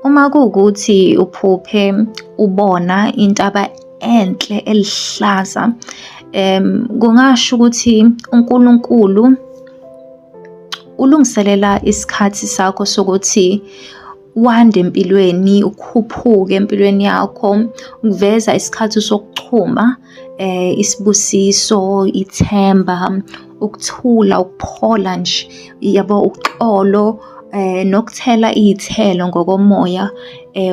Uma kuwukuthi uphuphe ubona intaba enhle elihlaza, kungasho ukuthi uNkulunkulu ulungiselela isikhathi sakho sokuthi wande empilweni, ukhuphuke empilweni yakho, kuveza isikhathi sokuchuma, isibusiso, ithemba, ukuthula, ukuphola nje, yabo, uxolo, nokuthela iy'thelo ngokomoya,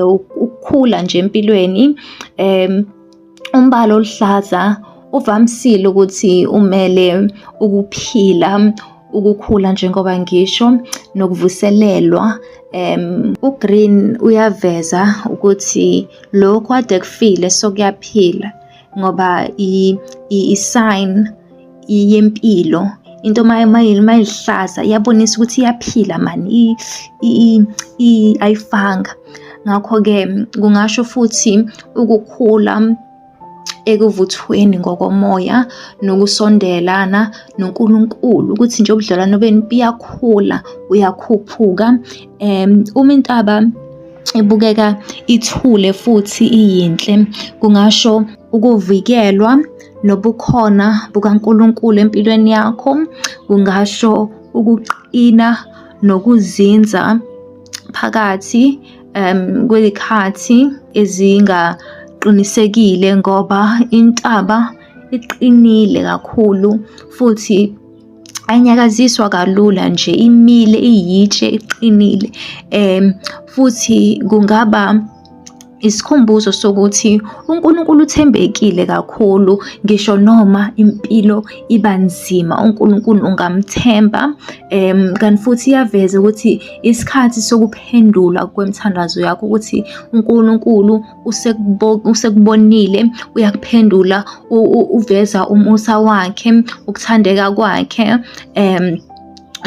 ukukhula nje empilweni. Umbala oluhlaza uvamisile ukuthi umele ukuphila, ukukhula njengoba ngisho, nokuvuselelwa. U-green uyaveza ukuthi lokhu kade kufile sokuyaphila ngoba i-sign yempilo. Into mayiluhlaza iyabonisa ukuthi iyaphila mani, ayifanga. Ngakho-ke kungasho futhi ukukhula ekuvuthweni ngokomoya nokusondelana noNkulunkulu, ukuthi nje ubudlelwano benu buyakhula, uyakhuphuka. Uma intaba ibukeka ithule futhi iyinhle, kungasho ukuvikelwa nobukhona bukaNkulunkulu empilweni yakho, kungasho ukuqina nokuzinza phakathi kwezikhathi ezingaqinisekile ngoba intaba iqinile kakhulu futhi ayinyakaziswa kalula nje, imile, iyitshe, iqinile. Futhi kungaba isikhumbuzo sokuthi uNkulunkulu uthembekile kakhulu, ngisho noma impilo iba nzima, uNkulunkulu ungamthemba. Kanti futhi iyaveza ukuthi isikhathi sokuphendula kwemithandazo yakho, ukuthi uNkulunkulu usekubonile, uyakuphendula, uveza umusa wakhe, ukuthandeka kwakhe,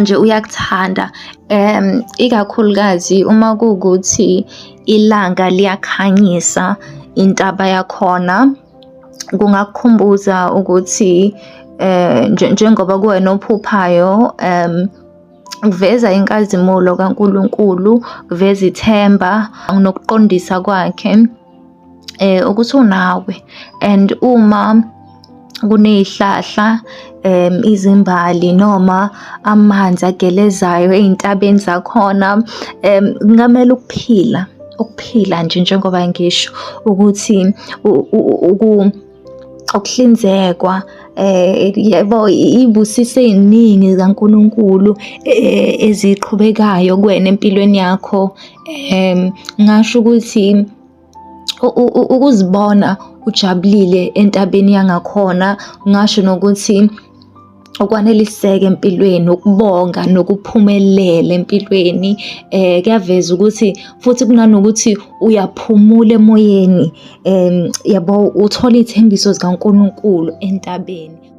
nje uyakuthanda. Ikakhulukazi uma kuwukuthi ilanga liyakhanyisa intaba yakhona, kungakukhumbuza ukuthi njengoba kuwena ophuphayo, kuveza inkazimulo kaNkulunkulu, kuveza ithemba nokuqondisa kwakhe, ukuthi unawe. And uma kuney'hlahla, izimbali noma amanzi agelezayo ey'ntabeni zakhona, kungamele ukuphila, ukuphila nje njengoba ngisho ukuthi ukuhlinzekwa, yebo, iy'busiso ey'ningi zikaNkulunkulu eziqhubekayo kuwena empilweni yakho. Ngingasho ukuthi ukuzibona ujabulile entabeni yangakhona, ngingasho nokuthi ukwaneliseka empilweni, ukubonga nokuphumelela empilweni, kuyaveza ukuthi futhi kunanokuthi uyaphumula emoyeni, yabo, uthola iy'thembiso zikaNkulunkulu entabeni.